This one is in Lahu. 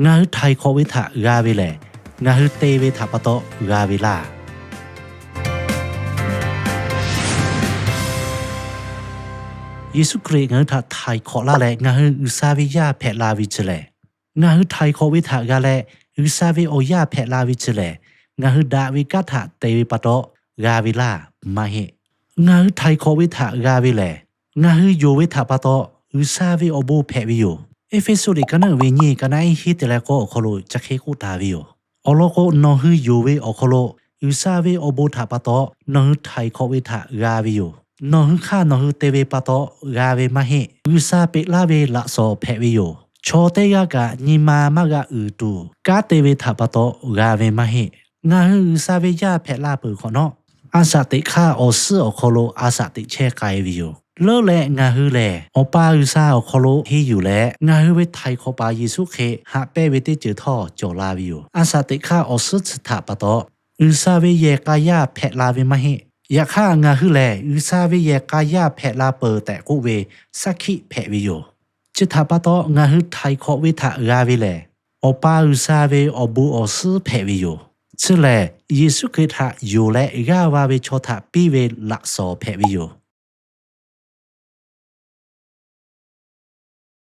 Ngaˬ hui htaiˍ hk'awꞈ ve htaꞈ g'a ve lehˬ, ngaˬ hui te ve htaꞈ pa taw g'a ve laˇ. Yeˍsuˆ Hkriꞈ ngaˬ hui htaꞈ htaiˍ hk'awꞈ laˇ leh ngaˬ hui G'uiˬsha ve yaˇ hpehꞈ la ve chi lehˬ, ngaˬ hui htaiˍ hk'awꞈ ve htaꞈ g'a leh G'uiˬsha ve awˬ yaˇ hpehꞈ la ve chi lehˬ, ngaˬ hui daꞈ ve kanˉ htaꞈ te ve pa taw g'a ve laˇ maˇ heˆ. Ngaˬ hui htaiˍ hk'awꞈ ve htaꞈ g'a ve lehˬ, ngaˬ hui yonˍ ve htaꞈ pa taw G'uiˬsha ve awˬ bon hpehꞈ ve yoˬ. Eˇfeˇsuꞈ liꞈ ka naˉ uiˍ ve nyiˇ ka naˉ iˉ hiˉ te leh k'awˇ awˬ hk'aw lo chi hk'e k'oˆ taˍ ve yoˬ. Awˬ lawn k'o, nawˬ hui yonˍ ve awˬ hk'aw lo G'uiˬsha ve awˬ bon htaꞈ pa taw nawˬ hui htaiˍ hk'awꞈ ve htaꞈ g'a ve yoˬ. Nawˬ hui hk'aˇ nawˬ hui te ve pa taw g'a ve maˇ heˆ. G'uiˬsha peꞈ laˇ ve laꞈ shawnˍ hpehꞈ ve yoˬ. Chaw teˇ g'aˇ kaꞈ nyi ma maˇ g'a uiˍ tuˬ kanˉ te ve htaꞈ pa taw g'a ve maˇ heˆ. Ngaˬ hui G'uiˬsha ve yaˇ hpehꞈ la peuˬ hk'awꞈ nawˉ, a shaꞈ teꞈ hk'aˇ awˬ suhˉ awˬ hk'aw lo a shaꞈ teꞈ chehˇ k'ai ve yoˬ. Leuˉ leh ngaˬ hui lehˬ, Awˬ pa G'uiˬsha awˬ hk'aw lo henˇ yuˬ leh, ngaˬ hui ve htaiˍ hk'awꞈ paˍ Yeˍsuˆ hk'e haꞈ pehnˇ ve teˇ ceuˬ htawˇ cawˬ la ve yoˬ. A shaꞈ teꞈ hk'aˇ awˬ suhˉ chi htaꞈ pa taw, G'uiˬsha ve yehˬ k'a yaˇ hpehꞈ la ve maˇ heˆ. Yaꞈ hk'aˇ, ngaˬ hui lehˬ G'uiˬsha ve yehˬ k'a yaˇ hpehꞈ la peuˬ tehꞈ k'oˆ ve saˉ hkiˆ hpehꞈ ve yoˬ. Chi htaꞈ pa taw, ngaˬ hui htaiˍ hk'awꞈ ve htaꞈ g'a ve lehˬ, Awˬ pa G'uiˬsha ve awˬ bon awˬ suhˉ hpehꞈ ve yoˬ. Chi lehˬ, Yeˍsuˆ Hkriꞈ htaꞈ yonˍ leh g'aˇ va ve chaw htaꞈ piˇ ve laꞈ shawnˍ hpehꞈ ve yoˬ.